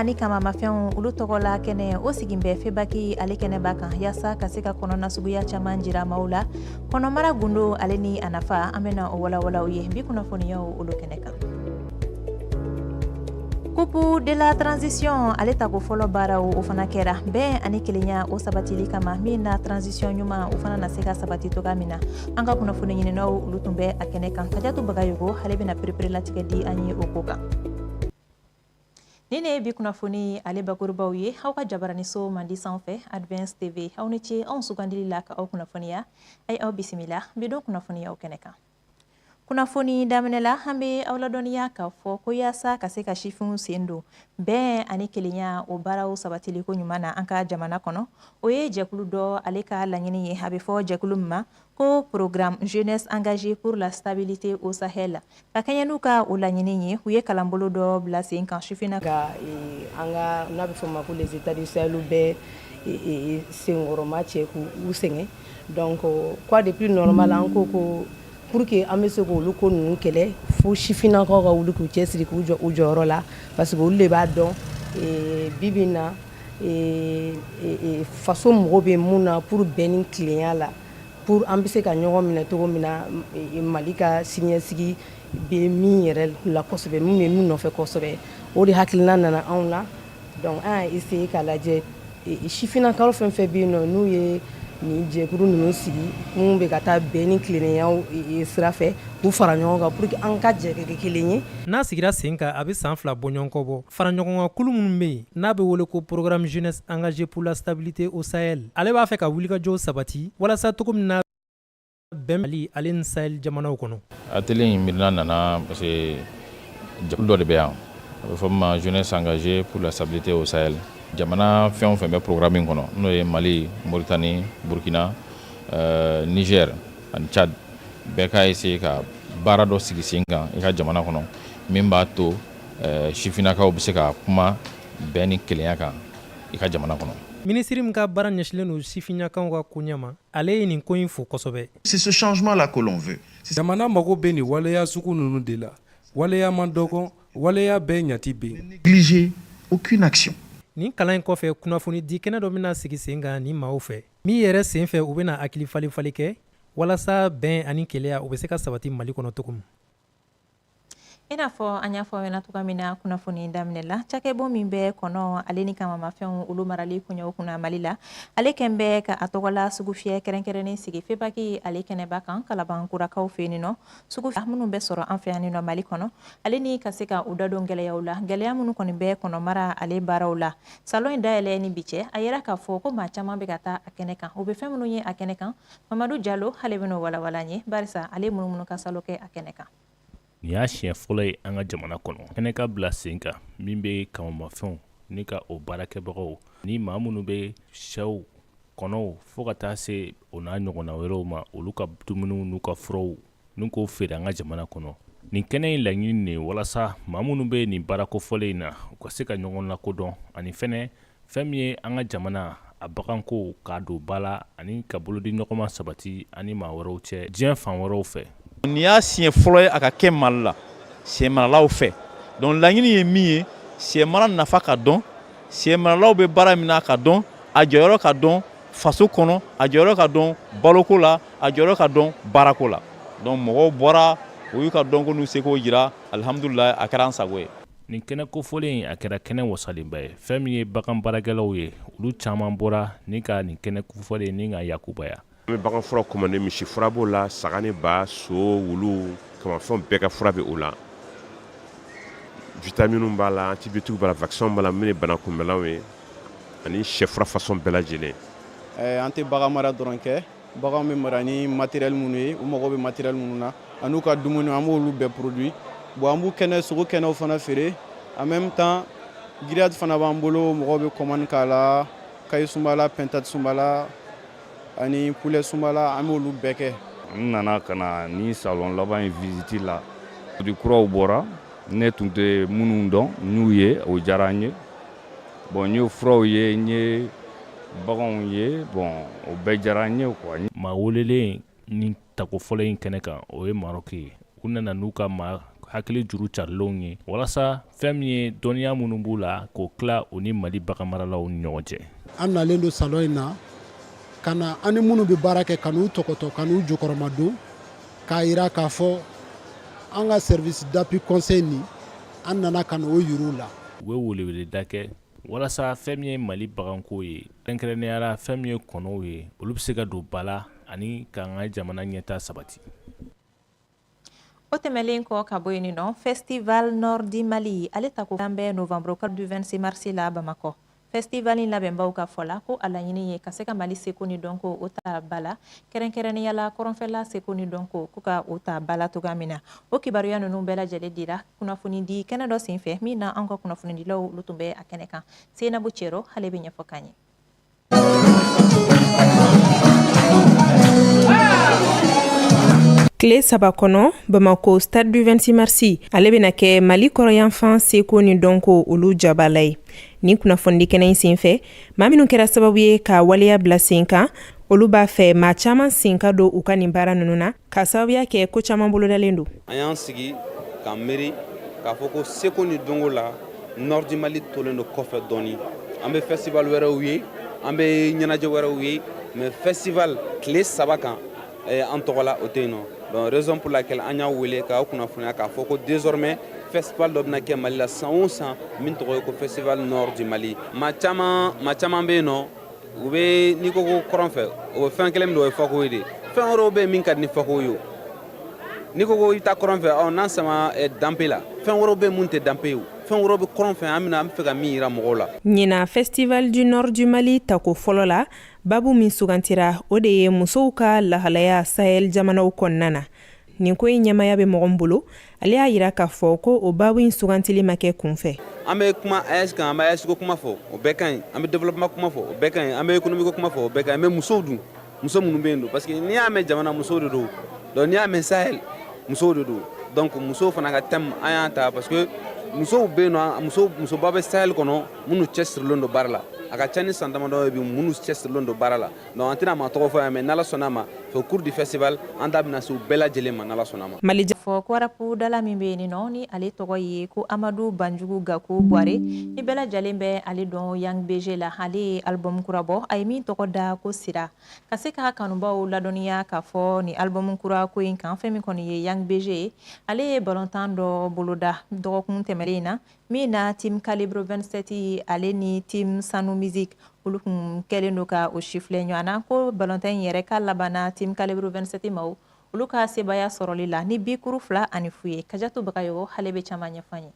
Ani kamamafɛnw olu tɔgɔla kɛnɛ o sigin bɛ FEBAK ale kɛnɛba kan, yaasa ka se ka kɔnɔ nasuguya caman jira maaw la. Kɔnɔmara gundo ale ni a nafa, an bɛna o walawala ye bi kunnafoniyaw olu kɛnɛ kan. Coupe de la Transition ale tako fɔlɔ baaraw o fana kɛra bɛn ani kelenya o sabatili kama, min na transition ɲuman o fana na se ka sabati cogoya min na. An ka kunnafoni ɲininaw olu tun bɛ a kɛnɛ kan. Kajatu Bagayogo ale bɛna pereperelatigɛ di an ye o ko kan. Ni ne ye bi kunnafoni ale bakurubaw ye aw ka jabaraniso mandi sanfɛ, Advance TV. Aw ni ce anw sugandili la ka aw kunnafoniya. A ye aw bisimila bi don kunnafoniyaw kɛnɛ kan. Kunnafoni daminɛ la, an bɛ aw ladɔnniya k'a fɔ ko yaasa ka se ka sifinw sen don bɛn ani kelenya o baaraw sabatili ko ɲuman na an ka jamana kɔnɔ, o ye jɛkulu dɔ ale ka laɲini ye. A bɛ fɔ jɛkulu min ma ko Programme Jeunesse Engagée pour la Stabilité au Sahel. Ka kɛɲɛ n'u ka o laɲini ye, u ye kalanbolo dɔ bila sen kan sifinna. Ka an ka n'a bɛ fɔ o ma ko les États du Sahel bɛɛ senkɔrɔma cɛ k'u sɛgɛn. Donc quoi de plus normal, an ko ko pour que an bɛ se k'olu ko ninnu kɛlɛ, fo sifinnakaw ka wuli k'u cɛsiri, k'u jɔ u jɔyɔrɔ la, parce que olu de b'a dɔn bi bi in na faso mago bɛ mun na pour bɛn ni tilenya la, pour an bɛ se ka ɲɔgɔn minɛ cogo min na, Mali ka siniɲɛsigi bɛ min yɛrɛ la kosɛbɛ, min bɛ min nɔfɛ kosɛbɛ. O de hakilina nana anw na. Donc an y'a essayer k'a lajɛ, sifinnakaw fɛn fɛn bɛ yen nɔ, n'u ye nin jɛkulu ninnu sigi minnu bɛ ka taa bɛn ni tilennenya sira fɛ, k'u fara ɲɔgɔn kan pour que an ka jɛ kɛ kelen ye. N'a sigira sen kan, a bɛ san 2 bɔɲɔgɔnkɔ bɔ. Fara ɲɔgɔnkan kulu minnu bɛ yen n'a bɛ wele ko Programme Jeunesse Engagée pour la Stabilité au Sahel, ale b'a fɛ ka wulikajɔw sabati walasa cogo min na bɛn Mali ale ni Sahel jamanaw kɔnɔ. Atelier in miirina nana parce que jɛkulu dɔ de bɛ yan, a bɛ fɔ min ma Jeunesse Engagée pour la Stabilité au Sahel. Jamana fɛn o fɛn bɛ programme in kɔnɔ, n'o ye Mali, Mauritanie, Burkina, Niger ani Tchad, bɛɛ ka essayer ka baara dɔ sigi sen kan i ka jamana kɔnɔ min b'a to sifinnakaw bɛ se ka kuma bɛn ni kelenya kan i ka jamana kɔnɔ. Minisiri min ka baara ɲɛsinnen don sifinnakaw ka koɲɛ ma, ale ye nin ko in fo kosɛbɛ. C'est ce changement-là que l'on veut. Jamana mago bɛ nin waleya sugu ninnu de la. Waleya man dɔgɔ, waleya bɛɛ ɲati bɛ yen. Négliger aucune action. Nin kalan in kɔfɛ, kunnafoni di kɛnɛ dɔ bɛna sigi sen kan ni maaw fɛ, min yɛrɛ sen fɛ u bɛna hakili falen falen kɛ walasa bɛn ani kelenya o bɛ se ka sabati Mali kɔnɔ cogo min. I n'a fɔ an y'a fɔ aw ɲɛna cogoya min na kunnafoni daminɛ la, cakɛbon min bɛ kɔnɔ ale ni kamamafɛnw olu marali koɲɛw kunna Mali la, ale kɛn bɛ ka a tɔgɔla sugu fiyɛ kɛrɛnkɛrɛnnen sigi FEBAK ale kɛnɛba kan Kalabankurakaw fɛ yen nɔ. Sugu minnu bɛ sɔrɔ an fɛ yan nɔ Mali kɔnɔ, ale ni ka se ka u da don gɛlɛyaw la, gɛlɛya minnu kɔni bɛ kɔnɔmara ale baaraw la. Salon in dayɛlɛ ni bi cɛ, a yera k'a fɔ ko maa caman bɛ ka taa a kɛnɛ kan. U bɛ fɛn minnu ye a kɛnɛ kan, Mamadu Jalo ale bɛn'o walawala an ye, barisa ale munumunu ka salo kɛ a kɛnɛ kan. Nin y'a siɲɛ fɔlɔ ye an ka jamana kɔnɔ, kɛnɛ ka bila sen kan min bɛ kamamafɛnw ni ka o baarakɛbagaw ni maa minnu bɛ sɛw, kɔnɔw, fo ka taa se o n'a ɲɔgɔnna wɛrɛw ma, olu ka dumuniw n'u ka furaw n'u k'o feere an ka jamana kɔnɔ. Nin kɛnɛ in laɲini de ye walasa maa minnu bɛ nin baarako fɔlen in na, u ka se ka ɲɔgɔn lakodɔn, ani fɛnɛ fɛn min ye an ka jamana a baganko k'a don ba la, ani ka bolodi ɲɔgɔnma sabati ani maa wɛrɛw cɛ diɲɛ fan wɛrɛw fɛ. Nin y'a siɲɛ fɔlɔ ye a ka kɛ Mali la sɛ maralaw fɛ. Donc laɲini ye min ye, sɛ mara nafa ka dɔn, sɛ maralaw bɛ baara min na ka dɔn, a jɔyɔrɔ ka dɔn faso kɔnɔ, a jɔyɔrɔ ka dɔn baloko la, a jɔyɔrɔ ka dɔn baarako la. Donc mɔgɔw bɔra, u y'u ka dɔnko n'u seko jira. Alihamudulila, a kɛra an sago ye. Nin kɛnɛ kofɔlen in, a kɛra kɛnɛ wasalenba ye. Fɛn min ye bagan baarakɛlaw ye, olu caman bɔra ni ka nin kɛnɛ kofɔlen ni ka yakubaya. An bɛ bagan fura commandé. Misi fura b'o la, saga ni ba, so, wulu, kamafɛnw bɛɛ ka fura bɛ o la. Vitamines b'a la, antibiotiques b'a la, vaccins b'a la, min ye bana kunbɛnlanw ye, ani sɛ fura façon bɛɛ lajɛlen. An tɛ bagan mara dɔrɔn kɛ. Baganw bɛ mara ni matériel minnu ye, u mago bɛ matériel minnu na, an'u ka dumuni, an b'olu bɛɛ produit. Bon, an b'u kɛnɛ, sogo kɛnɛw fana feere. En même temps, grillade fana b'an bolo, mɔgɔw bɛ commande k'a la, caille sunbala, pintade sunbala ani poulet sunbala, an b'olu bɛɛ kɛ. N nana ka na ni salon laban in visite la. Produit kuraw bɔra, ne tun tɛ minnu dɔn, n y'u ye, o diyara n ye. Bon, n ye furaw ye, n ye baganw ye, bon, o bɛɛ diyara n ye quoi. Maa welelen ni tako fɔlɔ in kɛnɛ kan, o ye Maroc ye. U nana n'u ka maa hakili juru carilenw ye walasa fɛn min ye dɔnniya minnu b'u la k'o tila u ni Mali baganmaralaw ni ɲɔgɔn cɛ. An nalen don salon in na ka na an ni minnu bɛ baara kɛ ka n'u tɔgɔtɔ ka n'u jukɔrɔmadon k'a jira k'a fɔ an ka service d'appui conseil nin an nana ka n'o yir'u la. U bɛ weleweleda kɛ walasa fɛn min ye Mali baganko ye kɛrɛnkɛrɛnnenya la fɛn min ye kɔnɔw ye olu bɛ se ka don ba la ani k'an ka jamana ɲɛtaa sabati. O tɛmɛlen kɔ ka bɔ yen nɔ, Festival Nord du Mali ale tako an bɛ novembre kalo du 26 mars la Bamakɔ. Festival in labɛnbaw ka fɔ la ko a laɲini ye ka se ka Mali seko ni dɔnko o ta ba la, kɛrɛnkɛrɛnnenya la kɔrɔnfɛla seko ni dɔnko ko ka o ta ba la cogoya min na. O kibaruya ninnu bɛɛ lajɛlen dira kunnafonidi kɛnɛ dɔ senfɛ min na anw ka kunnafonidilaw olu tun bɛ a kɛnɛ kan. Senabu Cero ale bɛ ɲɛfɔ k'an ye. Tile 3 kɔnɔ, Bamako Stade du 26 mars ale bɛna kɛ Mali kɔrɔnyanfan seko ni dɔnko olu jabala ye. Nin kunnafonidi kɛnɛ in senfɛ, maa minnu kɛra sababu ye ka waleya bila sen kan, olu b'a fɛ maa caman sen ka don u ka nin baara ninnu na, k'a sababuya kɛ ko caman bolodalen don. An y'an sigi ka miiri k'a fɔ ko seko ni dɔnko la, Nord du Mali tolen don kɔfɛ dɔɔni. An bɛ festival wɛrɛw ye, an bɛ ɲɛnajɛ wɛrɛw ye, mais festival tile 3 kan an tɔgɔ la, o tɛ yen nɔ. Donc raison pour laquelle an y'a wele k'aw kunnafoniya k'a fɔ ko désormais festival dɔ bɛna kɛ Mali la san o san min tɔgɔ ye ko festival Nord du Mali. Maa caman bɛ yen nɔ, u bɛ n'i ko ko kɔrɔn fɛ, o bɛ fɛn kelen min don, o ye fako ye de. Fɛn wɛrɛw bɛ yen min ka di ni fako ye. N'i ko ko i taa kɔrɔn fɛ, ɔ n'an sama danpe la, fɛn wɛrɛw bɛ yen mun tɛ danpe ye. Fɛn wɛrɛw bɛ kɔrɔn fɛ, an bɛna an bɛ fɛ ka min jira mɔgɔw la. Ɲinan Festival du Nord du Mali tako fɔlɔ la, babu min sugantira, o de ye musow ka lahalaya Sahel jamanaw kɔnɔna na. Nin ko in ɲɛmaya bɛ mɔgɔ min bolo, ale y'a jira k'a fɔ ko o babu in sugantili ma kɛ kunfɛ. An bɛ kuma AES kan, an bɛ AES ko kuma fɔ, o bɛɛ ka ɲi. An bɛ développement kuma fɔ, o bɛɛ ka ɲi. An bɛ économie ko kuma fɔ, o bɛɛ ka ɲi. Mais musow dun, muso minnu bɛ yen don, parce que n'i y'a mɛn jamana, musow de don. Donc n'i y'a mɛn Sahel, musow de don. Donc musow fana ka thème an y'a ta parce que musow bɛ yen nɔ, muso musoba bɛ Sahel kɔnɔ minnu cɛsirilen don baara la. A ka ca ni san damadɔ ye bi, minnu cɛsirilen don baara la. Donc an tɛna maa tɔgɔ fɔ yan, mais n'Ala sɔnna a ma, au cours du festival an da bɛna se u bɛɛ lajɛlen ma, n'Ala sɔnna a ma. Mali fɔ ko rap dala min bɛ yen nɔ, ni ale tɔgɔ ye ko Amadu Banjugu Gaku Buware, ni bɛɛ lajɛlen bɛ ale dɔn Yang BG la, ale ye album kura bɔ, a ye min tɔgɔ da ko Sira. Ka se k'a kanubaw ladɔnniya k'a fɔ ni album kura ko in kan, fɛn min kɔni ye Yang BG ye, ale ye balontan dɔ boloda dɔgɔkun tɛmɛnen in na, min na Team Calibre 27 ale ni Team Sanu Music olu kun kɛlen don ka o sifilɛ ɲɔgɔn na. Ko balontan in yɛrɛ k'a labanna Team Calibre 27 ma, olu ka sebaya sɔrɔli la ni bikuru 2-0 ye. Kajatu Bagayogo ale bɛ caman ɲɛfɔ an ye.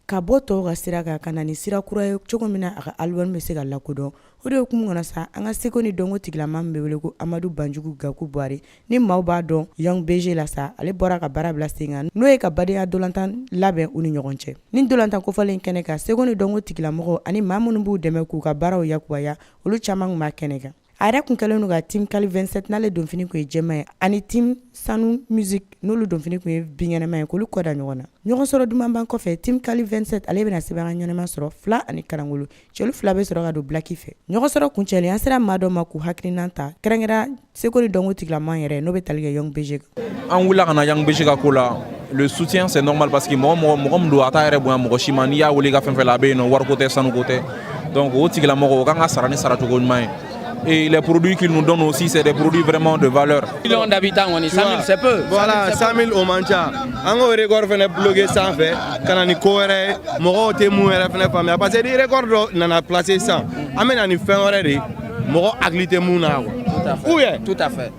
Ka bɔ tɔw ka sira kan ka na ni sira kura ye cogo min na a ka album bɛ se ka lakodɔn, o de hukumu kɔnɔ sa, an ka seko ni dɔnko tigilama min bɛ wele ko Amadu Banjugu Gaku Buware, ni maaw b'a dɔn Yang BG la sa, ale bɔra ka baara bila sen kan, n'o ye ka badenya dolantan labɛn u ni ɲɔgɔn cɛ. Ni dolantan kofɔlen kɛnɛ kan, seko ni dɔnko tigilamɔgɔw ani maa minnu b'u dɛmɛ k'u ka baaraw yakubaya, olu caman tun b'a kɛnɛ kan. A yɛrɛ kun kɛlen don ka Team Calibre 27, n'ale donfini kun ye jɛman ye, ani Team Sanu Music, n'olu donfini kun ye binkɛnɛma ye, k'olu kɔ da ɲɔgɔn na. Ɲɔgɔn sɔrɔ dumanba kɔfɛ, Team Calibre 27 ale bɛna sebaaya ɲɛnama sɔrɔ 2 ani karangolo cɛlu 2 bɛ sɔrɔ ka don Black fɛ. Ɲɔgɔn sɔrɔ kuncɛlen, an sera maa dɔ ma k'u hakilinan ta, kɛrɛnkɛrɛn seko ni dɔnko tigilama yɛrɛ, n'o bɛ tali kɛ Yang BG kan. An wulila ka na Yang BG ka ko la, le soutien, c'est normal, parce que mɔgɔ min don, a t'a yɛrɛ bonya mɔgɔ si ma. N'i y'a wele i ka fɛn fɛn la, a bɛ yen nɔ, wariko tɛ, sanuko tɛ. Donc o tigilamɔgɔ, o kan ka sara ni saracogo ɲuman ye. Et les produits qu'ils nous donnent aussi, c'est des produits vraiment de valeur. Millions d'habitants, on est 100 000, c'est peu. Voilà, 100 000 o man ca. An k'o record fɛnɛ bloqué sanfɛ ka na ni ko wɛrɛ ye, mɔgɔw tɛ mun yɛrɛ fɛnɛ faamuya, parce que ni record dɔ nana placer sisan, an bɛ na ni fɛn wɛrɛ de ye, mɔgɔ hakili tɛ mun na quoi. Ou bien. Tout à fait.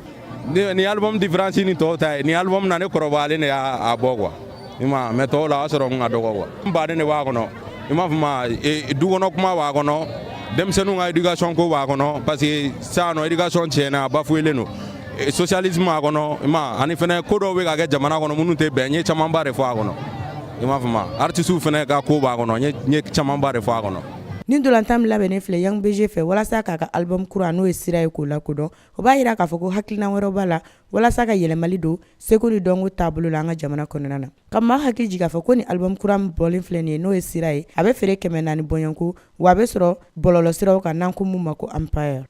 Ni album différence ni tɔw ta ye, ni album na ne kɔrɔbayalen de y'a bɔ quoi. I ma, mais tɔw la, o y'a sɔrɔ n ka dɔgɔ quoi. N baden de b'a kɔnɔ. I m'a fɔ ma, du kɔnɔ kuma b'a kɔnɔ, denmisɛnninw ka éducation ko b'a kɔnɔ, parce que sisan nɔ éducation tiɲɛna, a bafouélen don. Socialisme b'a kɔnɔ, i ma, ani fɛnɛ ko dɔw bɛ ka kɛ jamana kɔnɔ minnu tɛ bɛn, n ye camanba de fɔ a kɔnɔ. I m'a fɔ ma, artistes fɛnɛ ka ko b'a kɔnɔ, n ye camanba de fɔ a kɔnɔ. Ni dolantan min labɛnnen filɛ Yang BG fɛ walasa k'a ka album kura, n'o ye Sira ye, k'o lakodɔn, o b'a jira k'a fɔ ko hakilina wɛrɛw b'a la walasa ka yɛlɛmali don seko ni dɔnko taabolo la an ka jamana kɔnɔna na. Ka maa hakili jigin k'a fɔ ko ni album kura min bɔlen filɛ nin ye, n'o ye Sira ye, a bɛ feere 400 bɔɲɔgɔnko, wa a bɛ sɔrɔ bɔlɔlɔsiraw kan, n'an ko mun ma ko Empire.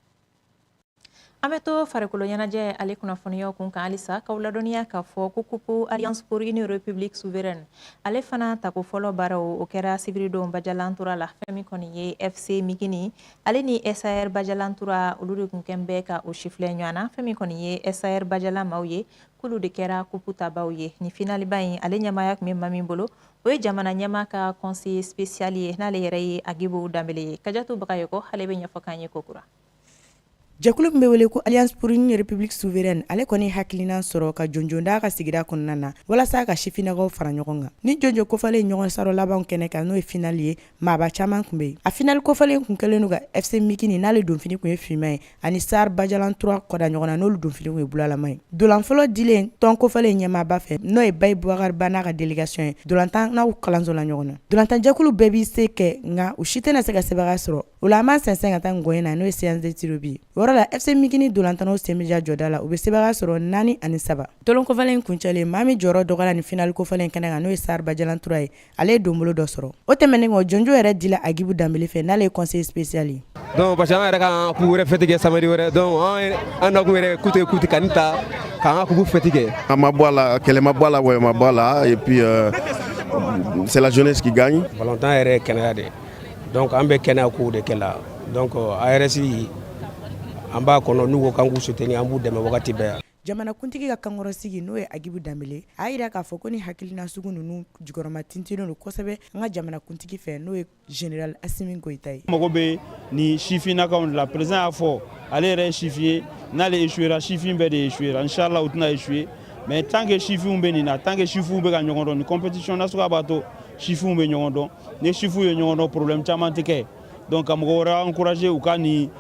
An bɛ to farikolo ɲɛnajɛ ale kunnafoniyaw kun kan halisa, k'aw ladɔnniya k'a fɔ ko Coupe Alliance pour une République souveraine, ale fana tako fɔlɔ baaraw, o kɛra sibiridon Bajalantura la. Fɛn min kɔni ye FC Mikini ale ni SAR Bajalantura, olu de kun kɛn bɛ ka o sifilɛ ɲɔgɔn na. Fɛn min kɔni ye SAR Bajalan maaw ye, k'olu de kɛra coupe tabaw ye. Ni finaliba in, ale ɲɛmaaya tun bɛ maa min bolo, o ye jamana ɲɛmaa ka conseiller spécial ye, n'ale yɛrɛ ye Agibu Danbele ye. Kajatu Bagayoko, ale bɛ ɲɛfɔ k'an ye kokura. Jɛkulu min bɛ wele ko Alliance pour une République souveraine, ale kɔni hakilina sɔrɔ ka jonjon d'a ka sigida kɔnɔna na walasa ka sifinnakaw fara ɲɔgɔn kan. Ni jonjon kofɔlen ɲɔgɔn sɔrɔ laban kɛnɛ kan, n'o ye finale ye, maaba caman tun bɛ yen. A finale kofɔlen kun kɛlen don ka FC Mikini, n'ale donfini tun ye finman ye, ani SAR Bajalan 3 kɔda ɲɔgɔn na, n'olu donfini tun ye bulalama ye. Dolan fɔlɔ dilen tɔn kofɔlen ɲɛmaaba fɛ, n'o ye Bayi Bubakari Ba n'a ka délégation ye, dolantannaw kalansola ɲɔgɔn na. Dolantanjɛkulu bɛɛ b'i se kɛ, nka u si tɛna se ka sebaaya sɔrɔ. O la, an b'an sɛnsɛn ka taa ngɔye na, n'o ye séance de tir au but. O yɔrɔ la, FC Mikini dolantannaw sen bɛ ja jɔda la, u bɛ sebaaya sɔrɔ 4-3. Tolon kofɔlen kuncɛlen, maa min jɔyɔrɔ dɔgɔyara ni finale kofɔlen kɛnɛ kan, n'o ye SAR Bajalan 3 ye, ale ye donbolo dɔ sɔrɔ. O tɛmɛnen kɔ, jonjo yɛrɛ dila Agibu Danbele fɛ, n'ale ye conseiller spécial ye. Donc parce que an yɛrɛ ka coupe wɛrɛ fête kɛ samedi wɛrɛ, donc an nakun yɛrɛ coûte que coûte ka nin ta k'an ka coupe fête kɛ. An ma bɔ a la, kɛlɛ ma bɔ a la, wɔyɔ ma bɔ a la, et puis c'est la jeunesse qui gagne. Balontan yɛrɛ ye kɛnɛya de ye, donc an bɛ kɛnɛya kow de kɛ la. Donc ARS, an b'a kɔnɔ, n'u ko k'an k'u soutenir, an b'u dɛmɛ wagati bɛɛ. Jamanakuntigi ka kankɔrɔsigi, n'o ye Agibu Danbele, a y'a jira k'a fɔ ko ni hakilina sugu ninnu jukɔrɔma tintinnen don kosɛbɛ an ka jamanakuntigi fɛ, n'o ye général Asimi Goyita ye. Mago bɛ ni sifinnakaw de la. Président y'a fɔ, ale yɛrɛ ye sifin ye, n'ale échouera, sifin bɛɛ de échouera. Inchallah, u tɛna échouer, mais tant que sifinw bɛ nin na, tant que sifinw bɛ ka ɲɔgɔn dɔn, ni compétition nasuguya b'a to sifinw bɛ ɲɔgɔn dɔn. Ni sifinw ye ɲɔgɔn dɔn, problème caman tɛ kɛ. Donc ka mɔgɔ wɛrɛ encourager u ka nin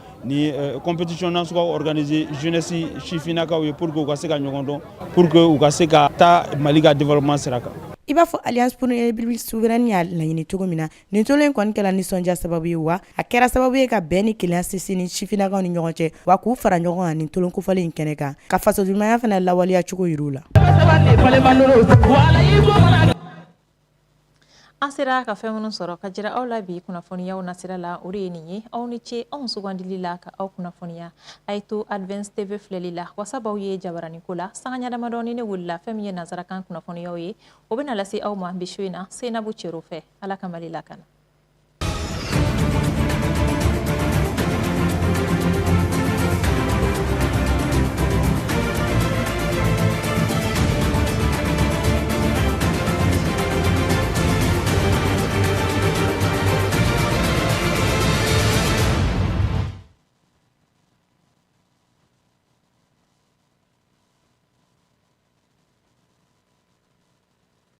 compétition nasuguyaw organiser jeunesse sifinnakaw ye, pour que u ka se ka ɲɔgɔn dɔn, pour que u ka se ka taa Mali ka développement sira kan. I b'a fɔ Alliance pour une République souveraine y'a laɲini cogo min na, nin tolon in kɔni kɛra nisɔndiya sababu ye, wa a kɛra sababu ye ka bɛn ni kelenya sinsin ni sifinnakaw ni ɲɔgɔn cɛ, wa k'u fara ɲɔgɔn kan nin tolon kofɔlen in kɛnɛ kan, ka fasoɲumanya fana lawaleya cogo yir'u la. An sera ka fɛn minnu sɔrɔ ka jira aw la bi kunnafoniyaw nasira la, o de ye nin ye. Aw ni ce anw sugandili la ka aw kunnafoniya. A ye to Advance TV filɛli la, wasabaw ye jabaraniko la sanga ɲadamadɔni ne wulila. Fɛn min ye nansarakan kunnafoniyaw ye, o bɛna lase aw ma bi su in na Senabu Cero fɛ. Ala ka Mali lakana.